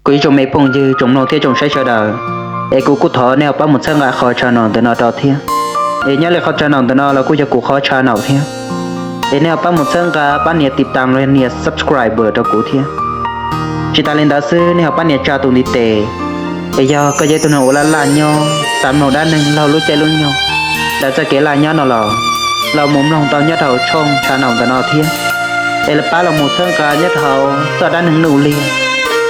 Kuv ib tsoom me phooj ywg tsoom mloog thiab tsoom saib sawv daws, es kuv kuj thov nej ho pab mus txhawb nqa qhov channel ntawm no rau thiab. Es nyob li qhov channel ntawm no los kuj yog kuv qhov channel thiab. Es nej ho pab mus txhawb nqa pab nias tiv tas los nias subscribe rau kuv thiab. Tsis tas li ntawd xwb nej ho pab nias tsa tus ntiv tes. Es yog koj yog ib tug neeg uas laj laj nyob xav mloog dab neeg laug lub caij lub nyoog, lawv txoj kev laj nyob no los, los mus mloog tau nyob rau hauv tshooj channel ntawm no thiab. Es los pab los mus txhawb nqa nyob rau hauv txoj dab neeg Nuj Liag.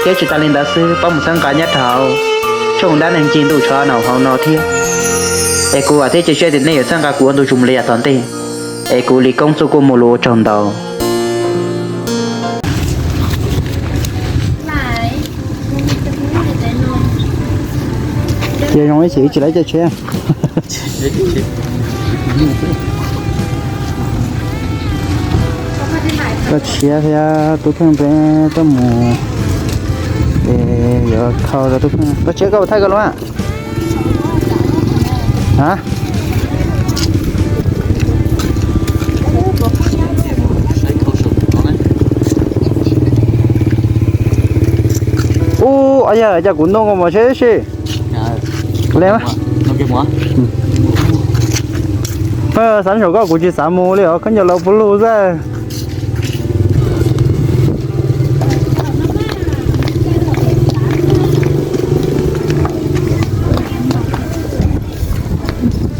Thiab tsis tas li ntawd xwb pab mus txhawb nqa nyob rau hauv tshooj dab neeg Ci Ntuj channel hauv no thiab. Es kuv vam thiab cia siab tias nej yuav txhawb nqa kuv ua ntu zus mus li yav tom ntej. Es kuv Lis Koob Txuj kuj mus lus ua tsaug ntau. Cia zoo ib chim wb tsis lawv caij tsheb. Koj tshiab thiab tub pheej peb tuaj mus, es yuav khau rau tub pheej. Koj tshiab koj puas thaij koj lub a? A, ub, yog cas kuv ntuj nkaus mos seb si. Le mas. Xav saum koj kuv tsis xav mus li os, khaub ncaws laus puv lug xwb.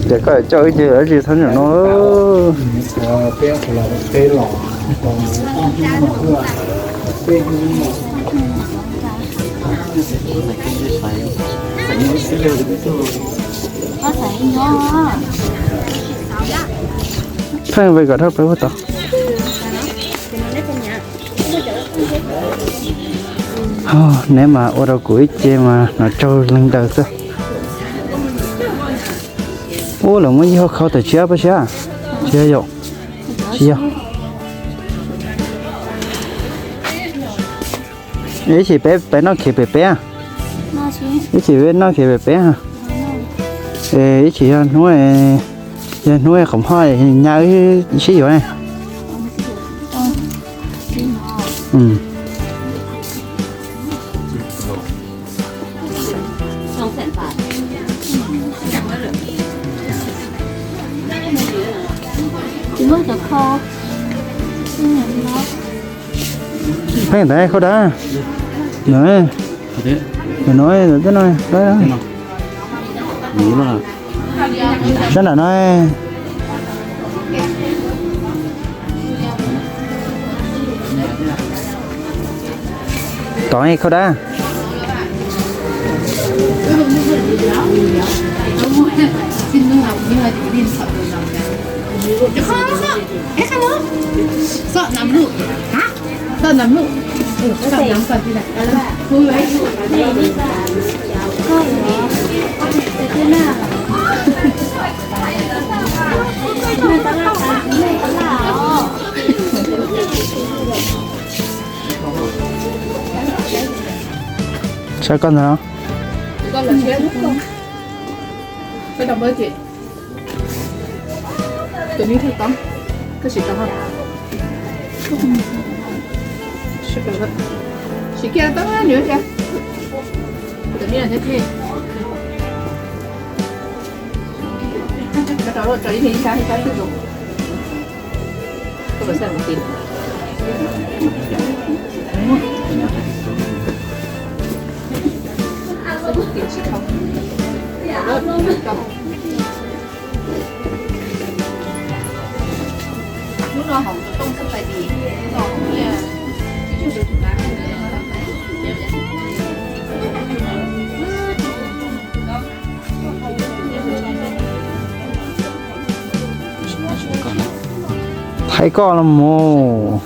Ces koj coj wb cia tsis txhob nram no. Pheej ve kom dhau plaws puag tod. Neb mas ua rau kuv ib ce mas hnov tsaug leeg daws xwb. Ub, lawv muab yog khau tam tsis ab pab siab, tsis yog yom? Tsis yog. Ib chim peb peb noj khiav pem peb, ib chim peb noj khiav pem peb, ib chim yog hnub, yog hnub qhov hoj nyab wb sib yuav. Pheej ntawd khaub dab. Nws, nws no, nws no, sab nram no. Tod khaub dab. Saib koj ntag. Thaij koj los mus.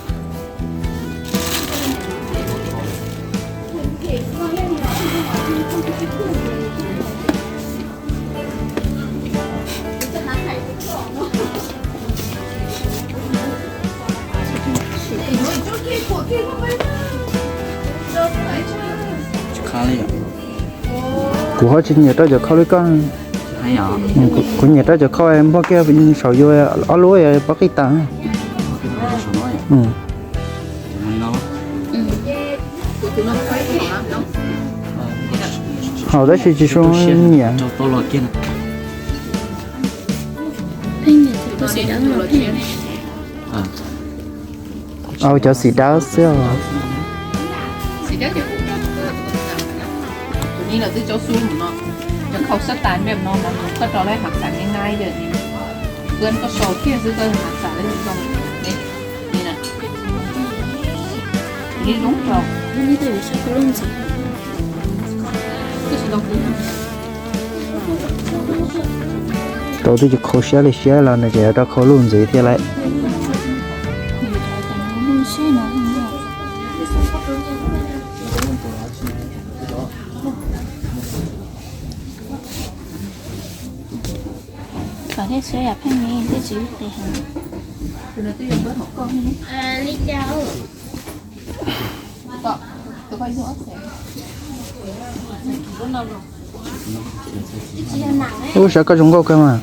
Kuv ho tsis nyiam rau cov khau li koj. Kuv nyiam rau cov khau npog kiag saum yus ob lub pob qij tas. Tus no, tus no, Haus tab sis tsis tshua nyiam. Au cov xim dawb xwb os. Rau twb tsis khau siab li siab los nws tseem yuav rau khau luj ntxiv thiab lawm. Kom thiaj siab yam pheej li thiaj tsis qis heev. Ub, saib koj zoo nkauj kawg mas.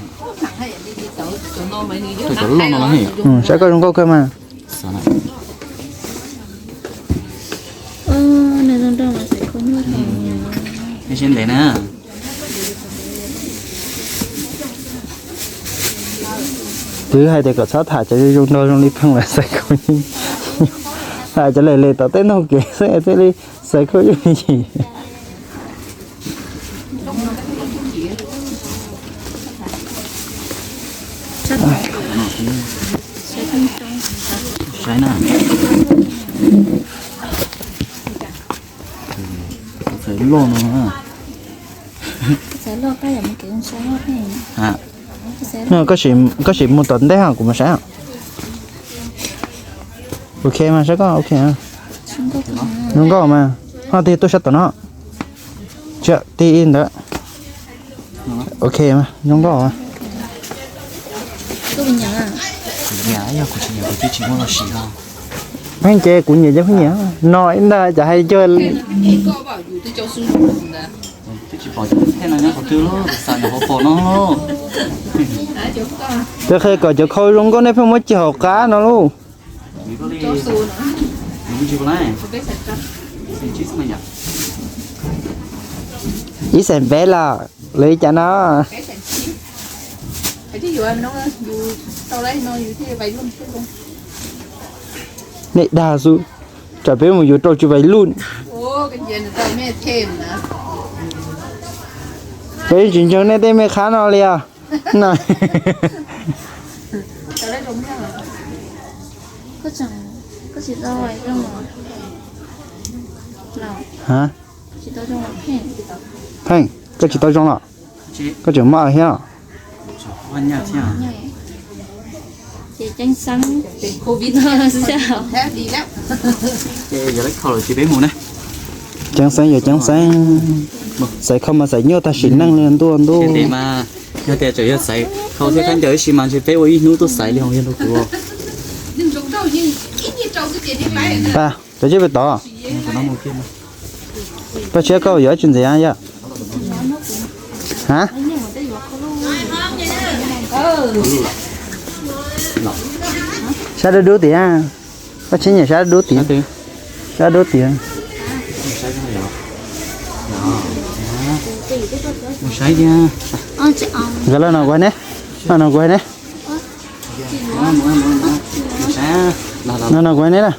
Saib koj zoo nkauj kawg mas. Ntev na. Twb hais tias kom txhob tham cov zoo zoo nraug zoo li pheej lawm xaiv khuv, tham cov lem lem tom tej ntug kev xwb thiaj li xaiv khuv yooj yim. Saib na. Txhais loj no. Koj sim mus tom ntej ha, kuv mus saib. Ok mas, saib koj ok. Zoo nkauj mas. Ho tig tuaj sab tom no. Tig ntawd. Ok, zoo nkauj. Yog kuv tsis nyiam kuv twb tsis muab los sim no. Pheej ces kuv nyiam ces kuv nyiam no ib ntag, cas hais cuag. Twb tsis pom cov thej no nyob qhov twg lawm, xav nyuam qhuav pom no. Twb qhia kom cov khau zoo nkauj nej pheej muab cig hauv qab no lauj. Ib xeem peb los lawv li cas no. Nej dag xwb, tsam peb mus yuav rau tsis vais luj. Peb tsis ntseeg nej tej me qhab no li os. Ha, Pheej, koj tsis tau zoo los? Koj tseem mob thiab? Ceeb xeeb yog ceeb xeeb, xaiv khau mas xaiv nyuaj tag sim neej li ntuj ntuj. Yog tias tseem yog xaiv khau thiab khaub ncaws ib si mas ntshe peb ua ib hnub tuaj xaiv li hos yog rau kuv. Cov tsiaj pem tod. Koj tshiab koj yuav tsis ntxiv yog? Ha? Sab dub dub tiag. Koj tshiab nyiam sab dub dub tiag. Sab dub tiag. Nkawd los no kuv hais ne, los no kuv hais ne. No no kuv hais ne na.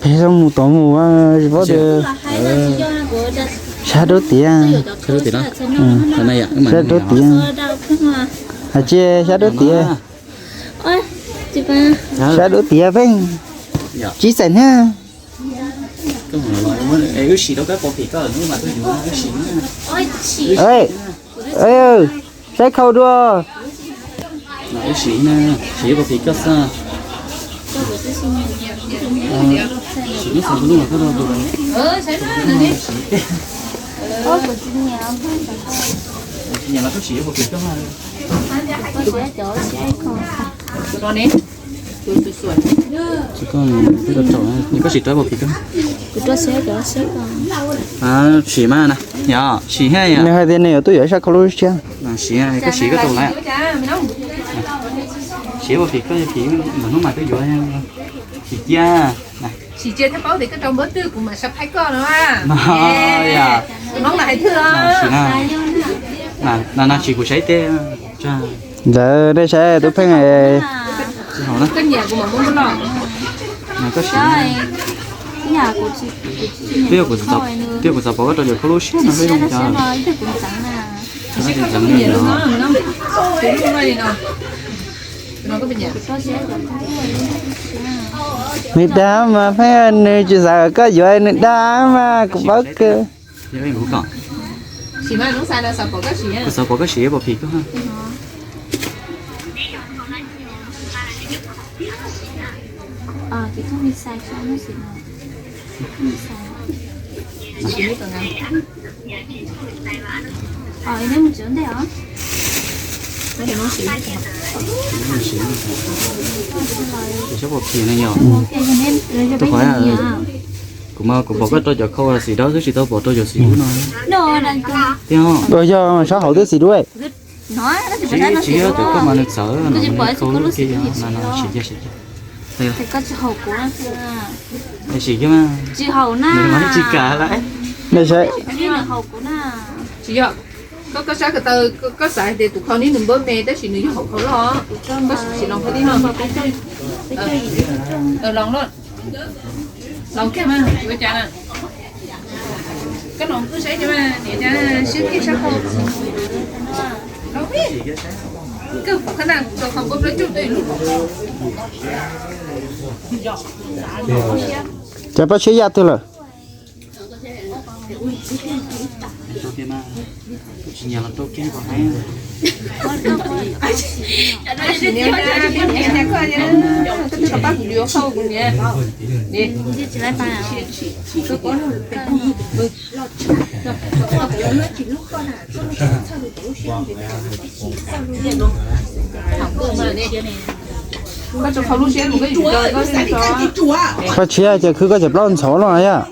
Peb zoo mus tod mus, tsis paub tias. Sab dub tiag. Sab dub tiag. Hais tsis sab dub tiag. Sab dub tiag Pheej. Tsis xaim thiab. Saib khau dua. Koj sim rau pom phim koj. Sim mas na, yog sim thiab yog. Nws hais tias nws yuav tuaj yuav sab khau lub siab. Sim, koj sim koj tau lawm. Sim pom phim koj, phim mas hnub mas twb yuav phim cia na. Tsis cia thiab paub tias koj rau npawb twg kuv mam subscribe koj no. Tus noob no hais thwj os. Na na tsis kuv saib teb. Ntawd nej saib tub Pheej. Koj nyiam kuv mam muab npawb los. Twb yog kuv txav pom koj rau cov khau lub siab no xwb zoo cas. Nws dag mas Pheej, nws tsis xav kom koj yuav, nws dag mas kuv paub kawg. Kuv xav pom koj siv pom phim koj. Tus pom phim no yog, kuv mas kuv pom koj rau cov khau xim dawb xwb tsis tau pom rau cov xim dub no. Thiab yog sab hauv twb xim dub. Tsis yog cov koj mas nws txawv no, khau lub ke no no sim cia sim cia. Sim kiag mas, nws mas tsis kam lawm. Tsis yog, koj koj sab ko taw, koj xav hais tias tus khau ni nws npawb me tab sis nws yog hauv khau loj. Koj sim los qhov tib no. Los, los kiag mas ua cas na. Koj los kuj saib tias mas niam cas siab kiag sab hauv. Los, kawg pom qhab na, tau qhov npawb plaub cuj twg lub. Cas pab siab yaj twg lawm. Koj tshiab ces khwv koj cov plaub ntxhov los yog.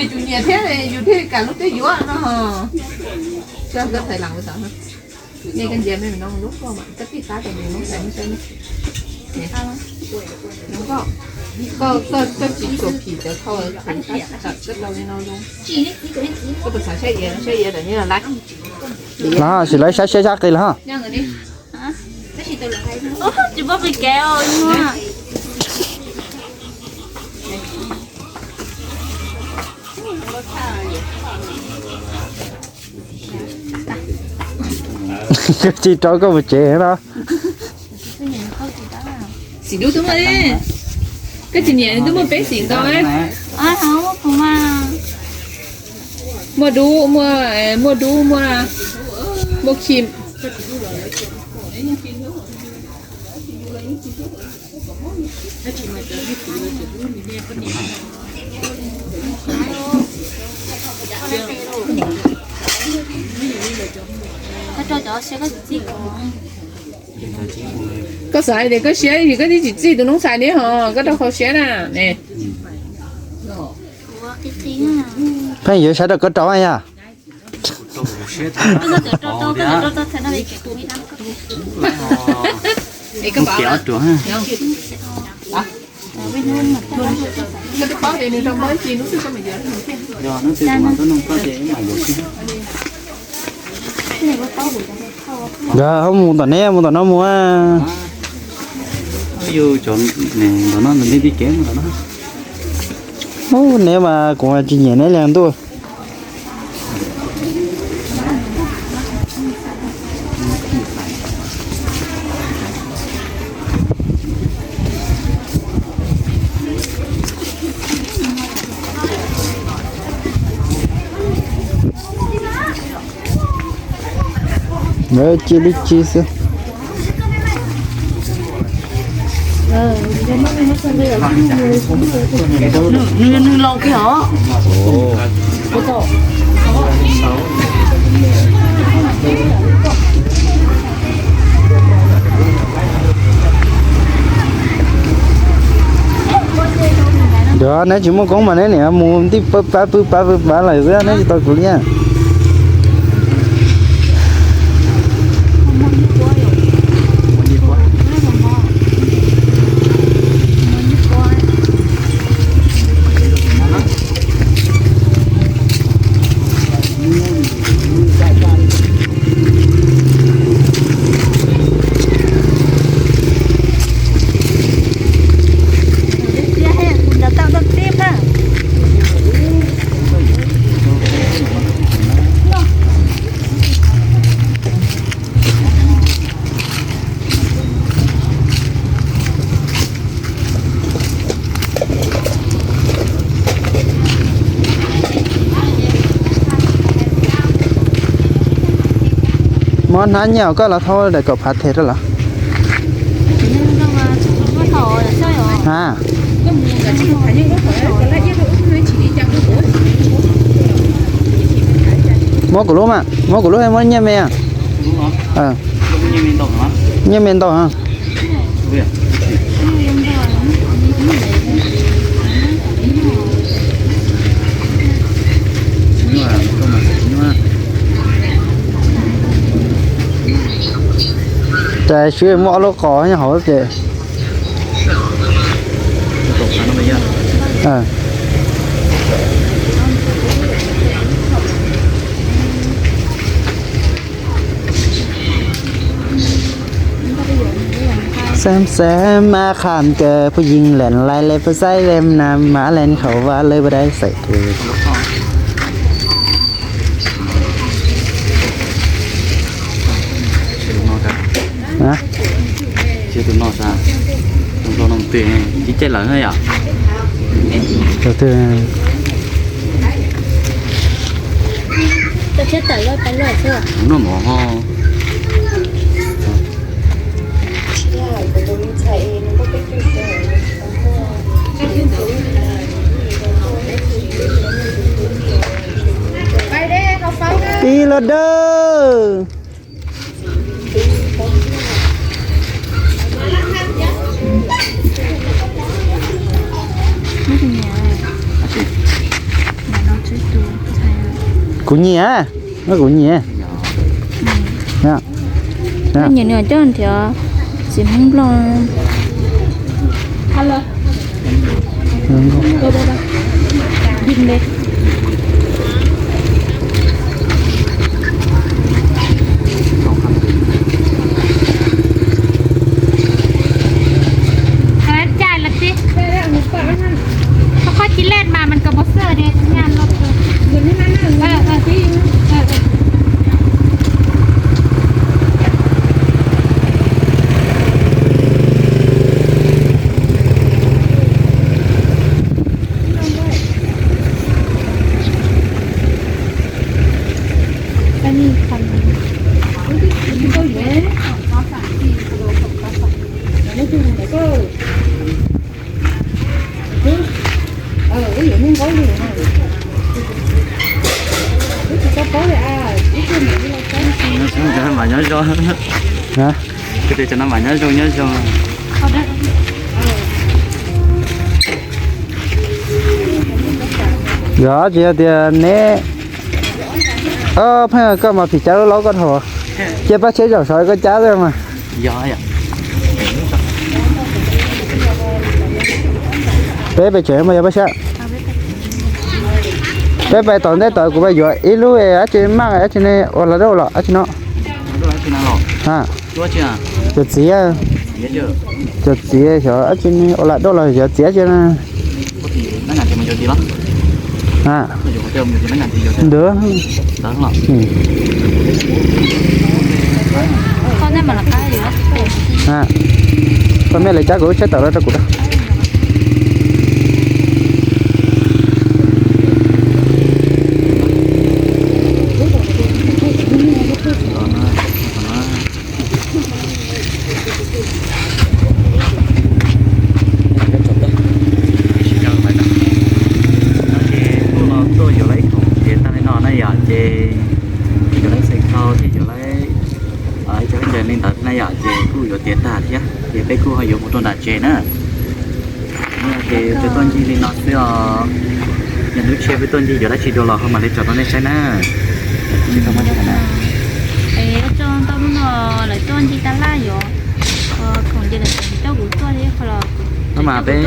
Yus nyiam thiab yus thiaj kam lub twb yuav no. Nej koj ntsia me no lub koj mas koj tij qab rau me no saib. Koj tsis txuas phim cov khau, koj rau li no zoo. Koj puas xav saib iav, saib iav ram nyob los lawm. Los sim lawv saib siab sab qis los. Tsis paub qis kev os. Koj tsis rau koj mus tsev no. Xim dub twb muaj, koj tsis nyiam twb muaj peb xim ntau. Muaj dub, muaj, muaj dub, muaj, muaj khim. Koj xav hais tias koj siab vim koj twb tsis txij tus noob xais li ho koj rau khau siab na ne. Pheej yuav saib rau koj rau yog. Nkawd ho mus tom neb mus tom no mus. Yus cov tom no ntawm nej tib kev mus tom no. Neb mas kuv tsis nyiam neb li ntuj. Lawv cia li ci xwb. Nws, nws laus kiag os. Yog neb tsis muaj koob mas neb niam mus ntij pab pab pw pab pw pab lawm xwb, neb tsis tau kuv li. Muab hnab nyiaj koj los thauj daim kaum phav them rau lawm. Ha, muab kuv lub mas, muab kuv lub, muab nyiaj me. Nyiaj me ntau. Cas siv muaj ob lub qos nyob hauv ces. Xeeb xeeb mab qham kawg puj yeej lees lais le puj xaib le na mab lees hauv vaj le puj dai xaim. Tus no xav, tus no mus twg, tib caij lawm na yom. Noj mov ho. Ib los dawb. Kuv nyiam, kuv nyiam. Nyiam nws coj nrhiav txiv Hmoob Nplog. Cai lawm tib, koj koj cia lej mas mas koj pov xwb tias nyaj loj. Nyob zoo, cov no mas nyob zoo, nyob zoo. Yog tsis yog tias neb, pheej koj mas phim cab lub laub koj dhau, cia pab tsheb zaum saud koj cab xwb mas. Peb pes tsawg mas yog pab sab. Peb pais tom ntej tod kuv pais yuav ib lub dab tsi maj dab tsi ne ua lag doj los dab tsi no. Cov txiv, cov txiv xyov dab tsi ne ua lag doj los xyov txiv dab tsi na. Ntawd. Koj mej lawv cab kuv lub tsheb tawm los rau kuv da. Rau nram tsev na. Ces peb tuaj ncig li no xwb os. Yog hnub tshiab peb tuaj ncig yuav dab tsi dua los ho mam li tso rau nej saib na. Tau lub no lawv tuaj ncig tab laj yuav khoom ces lawv coj kuv tuaj thiab qhov los. No mas peb,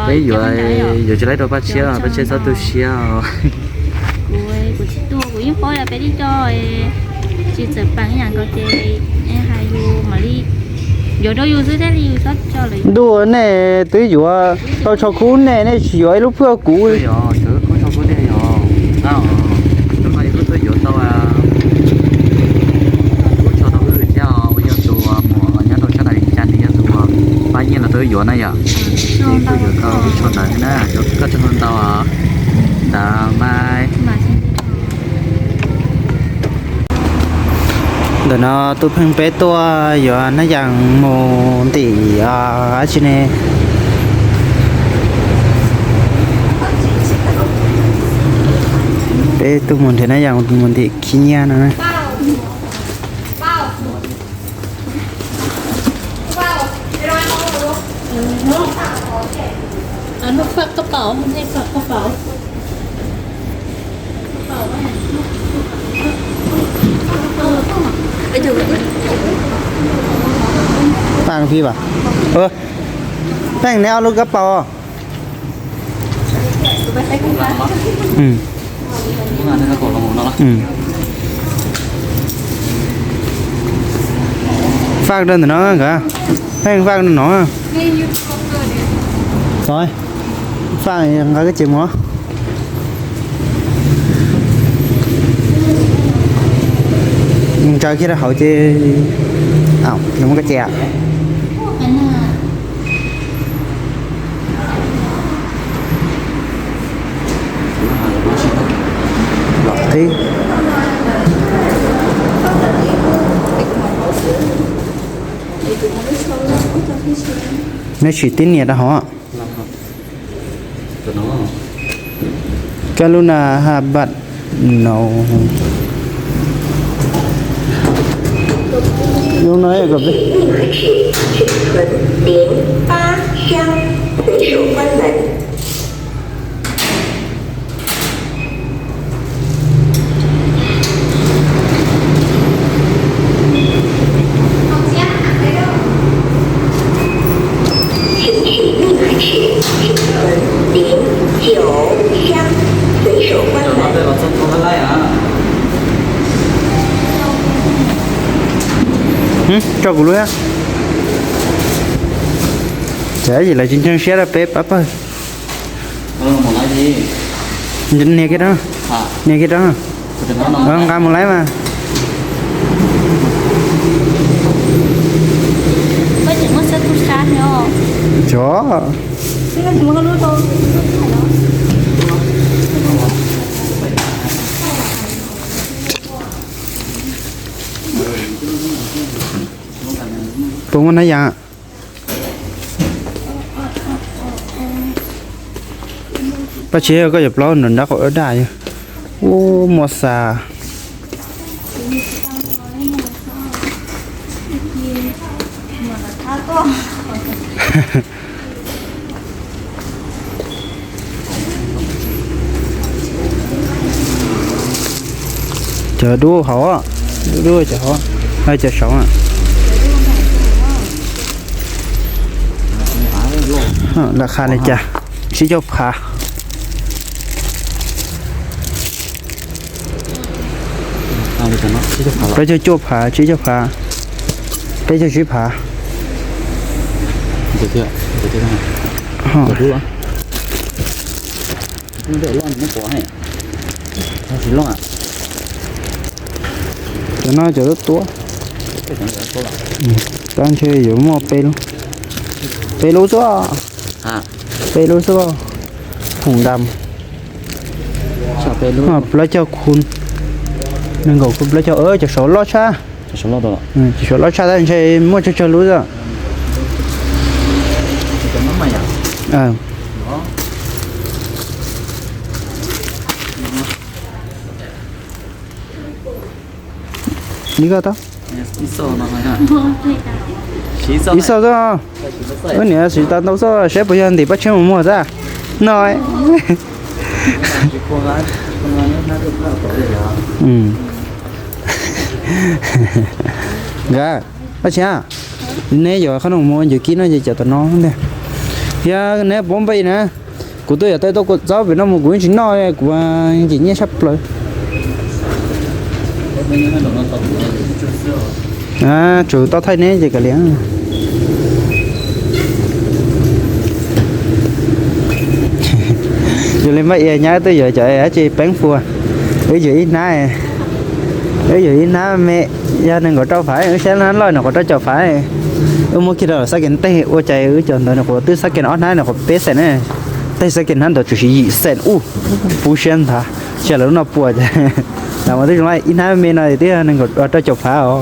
peb yuav, yuav tsis laib rau Paj Tshiab, Paj Tshiab txhob tu siab os. Kuv, kuv tsis tu, kuv yeej paub yog peb li coj tsis txawm peem ib yam nkaus ces hais yus mam li yuav rau yus xwb thiaj li yus txhob tso lawm. Ntuj, nej twb yuav tau tsho kub nej, nej tsis yuav ib lub phwj kuv li. Yog, yuav lub phwj tsho kub thiaj yog. Tab, hnub no yus twb tuaj yuav tau lub tsho tau wb thiab, uas yog tus muam nyob rau sab Dam Li Cas nws yog tus pab nyiaj los rau wb yuav na yom. Ces kuj yuav tau lub tsho ntawd na, cov koj tsaug ntau ntau os. Ntawd mas. Ntawm no tus pheej peb tuaj yuav nab yas mus ntim dab tsi ne. Peb tuaj mus nrhiav nab yas mus ntim khib nyiab no. Faj pib vas. Pheej neb ob lub kab paus. Faj rau ntawm no nkawd, pheej faj rau no. Faj nqa koj ces mus. Ntsaws kiag rau hauv ces, muab koj ces. Neb sim tib nias rau hauv. Kab lub na ha bad no. Lub no kom peb. Tso kuv lub thiab. Ces lawv tsis ntseeg siab rau peb pab pawg. Nias kiag rau, nias kiag rau. Nqa mus laib mas. Cov. Puas muaj nab yas? Paj Tshiab, koj yuav plaub nram nrab qaum daj yog. Ub, muaj xas. Cov dub hauv, dub dub cov hauv, cov saud. Laj qha li cas? Tsib caug phav. Plaub caug cuaj phav, tsib caug phav, peb caug tsib phav. Cov no cov tuab tuab. Tab ntshe yuav muaj peb lub, peb lub xwb. Peb lub xwb. Hoom dam. Plaub caug khu, nees nkaum khu plaub caug, cov saud loj tshaj. Cov saud loj tshaj tab ntshe muaj tsawg tsawg lub xwb. Li koj tau. Ib xoj xwb. Wb niam siv tau ntau xoj, saib puas yog ntim paj tshiab mus muag xwb no. Nkawd, Paj Tshiab, neb yuav qhov no mus ncig kib no ces cov tom no ntag. Yog neb puas npaj na, kuv twb yuav tau tau kua txob pem no mus kuv yeej tsis noj, kuv nkim nyiaj tshaj plaws. Tsuas tau thaij neb ces kav liam. Yog li Npaj Ia nyab twb yuav cov dab tsi peeb fua, wb yuav ib hnab, wb yuav ib hnab me, yog nees nkaum rau fav, wb saib hnab loj nees nkaum rau caum fav. Wb muab kiag rau xab kees tej ua cas wb cov ntawd nyuam qhuav twb xab kees ob hnab nyuam qhuav peb xees na, tej xab kees hnab ntawd tsuas yim xees ub, puv siab nthav, tsis yog lawv lub no puas ces. Lam mas twb zoo ib hnab me no twb yog nees nkaum rau caum fav os.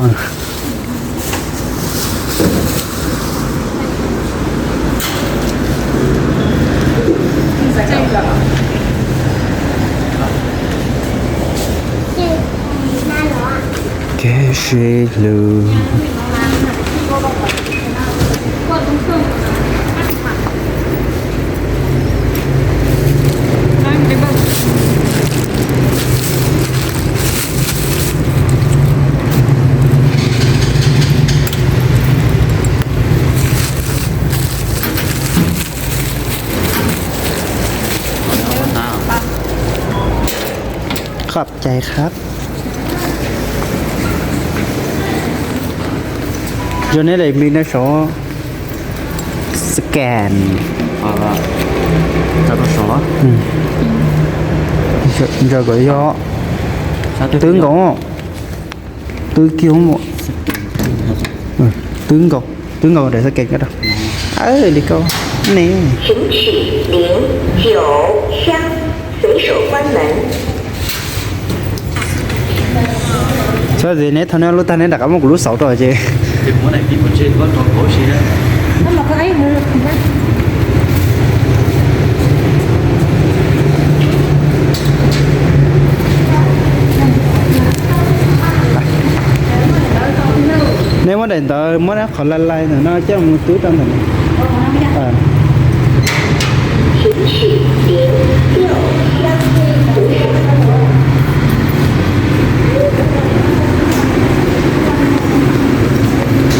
Kev sib hlub. Khov cai khab. Yog neb daim npis no saum scan. Ntsaws kom yog twb nkaus, twb kiag, twb nkaus, twb nkaus daim scan ko rau. Li ko ne. Txhob tias neb thaum neb lub tag neb rov qab muab kuv lub xauv rau ces. Neb muab daim ntawd muab qhov lais lais ntawm no coj mus tub rau ntawm no.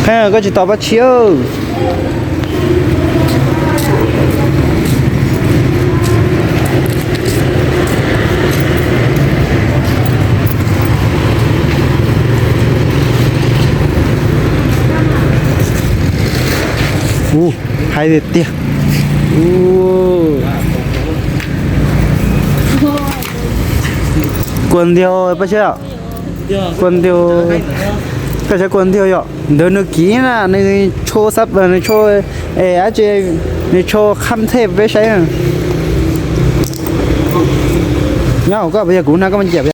Qhia koj tsis tau Paj Tshiab. Ub, hais tiag tiag. Ub. Kua ntiag Paj Tshiab. Kua ntiag. Koj saib kua ntiag yom, ntawd nws kiv na, nws tsho xab, nws tsho, es dab tsi, nws tsho khab thej peb saib. Nyob hauv koj puas yog kuv na, koj muab ciam.